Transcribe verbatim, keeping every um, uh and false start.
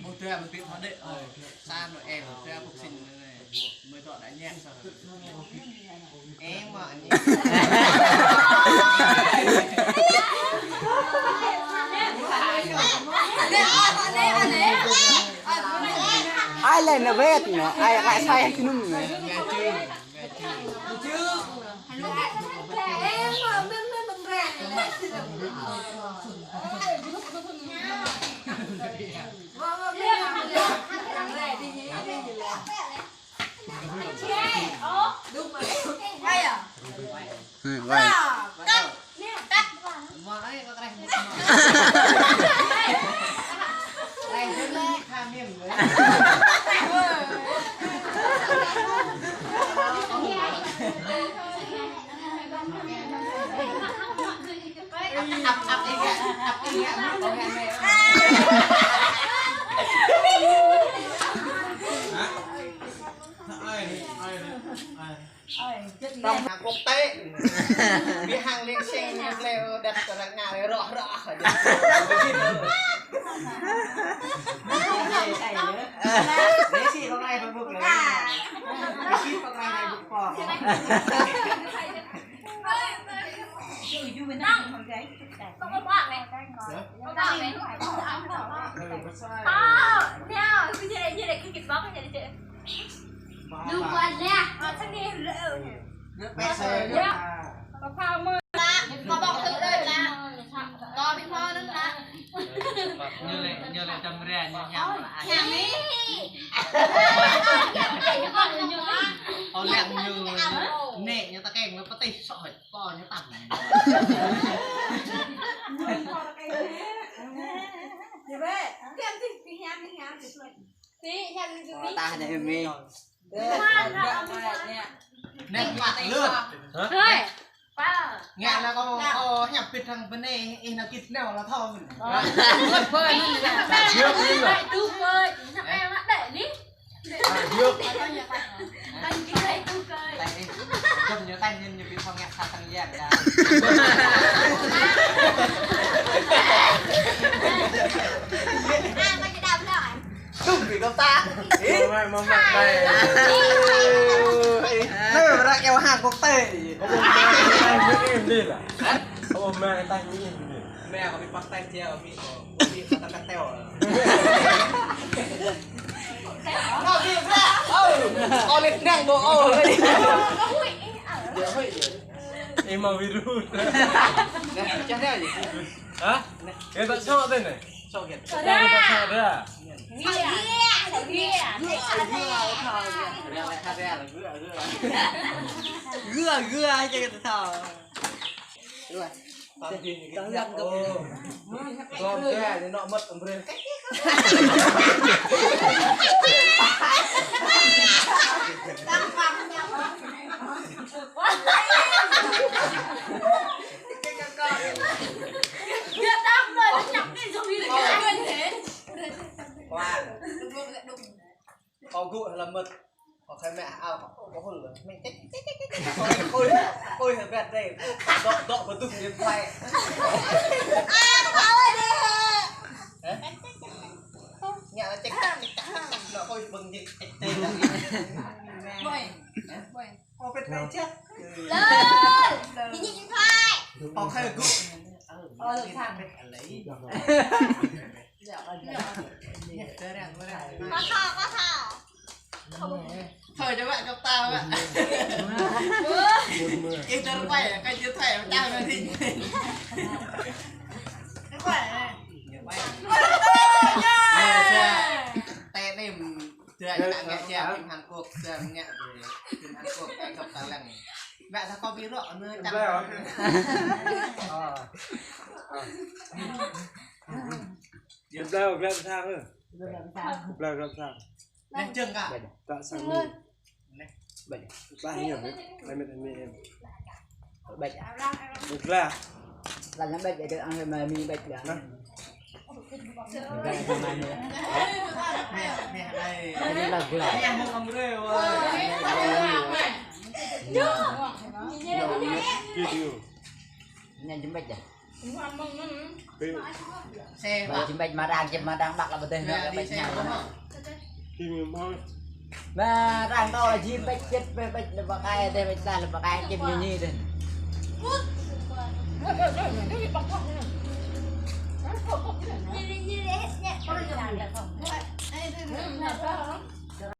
Một đứa mà bị thoát đấy. Ờ, xa Noel, đứa học sinh này. Mới đó đã nhẹ sao. Em mà anh. Ai lĕ nă wet nă, ai lĕ sai hăng kơnŭng nă. Tong hăng quốc tế. Bi hăng liêng sing ñu lĕ đăt kơ ră ngă lĕ roh roh. Messi pơkrai Facebook lĕ. Messi pơkrai Facebook po. Ñu lĕ, ñu lĕ tăm ria, ñu ñăm lă. Ơ, lĕ ñu, nĕ ñu ta keng lĕ pơtih sŏ hơ̆t. Pô ñu tăm. Tah nă mi. Nĕ mă lươn. Hơi. Ngă lă kâo, kâo hiăp pit hăng bơnai, ih nă kit nao lă thâo mơ̆n. Djơ̆. Anŭn ñu tanh, anŭn ñu ƀu thâo ngă sa tăng yang đa. Tŭm ƀu kâo ta. Ih. Mơ̆, mơ̆, mơ̆, mơ̆. Ih. Nơ, ră kâo hăng quốc tế. Ơ, mơ̆, mơ̆, mơ̆. Mẹ kâo ƀu pơk teh jia kâo ƀu, ƀu pơk teh teo. Kâo ƀu pơk. Ơ, kâo lĕ đang ƀu ơ. Ih mă virus. Nă, čah nă. Hă? Kơ ta sŏ tơ nă. Sŏ kơ. Ta sŏ tơ. Gua, gua aja kita tahu. Tơlăng gơ̆p. Lom kơ, ñu nŏ mơ̆t ambrel. Kâo gŭ hlăm mơ̆t. Kâo khơi mă ao, kâo hŭl. Mĕng čĕk, čĕk, čĕk, čĕk. Kâo hui, kâo hui hơbet dêh. Dŏ, dŏ bơduh điện thoại. Hă? Ngă lă čĕk, čĕk, čĕk, čĕk. Nă kâo hui bơ̆ng čĕk, čĕk, čĕk. Kâo pĕt mĕng čĕk. Lơ. Ñu điện thoại. Kâo khơi gŭ. Ơ, lơ sang. Kâo thâo, kâo thâo. Thôi cho bạn chụp tao bạn. Cái tao quay là cái chưa thoại mà tao mà thì. Cái quay này. Tê nem. Tê nem ngă chia phim Hàn Quốc, tê nem ngă phim Hàn Quốc, chụp tao lăng. Bạn sao có bị rọ nữa chẳng. Blao, blao sang ơ. Blao, blao sang. Neh, jơ̆ng kă. Blao sang mi. Neh. Blao hiam, eh. Ai met, ai met, em. Blao. Blao. Blao, blao, blao, blao. Neh. Neh, neh, ai. Blao, blao. Neh, neh, neh, neh. Video. Neh, jơ̆ng blao. Ƀing jim ƀĕč mơdang, jim mơdang ƀăk lă pơdeh nă, ƀĕč ñai. Mơdang tơ jim ƀĕč jit ƀĕč ƀĕč lă pơkai deh, ƀĕč lă lă pơkai jim ñu ñi deh.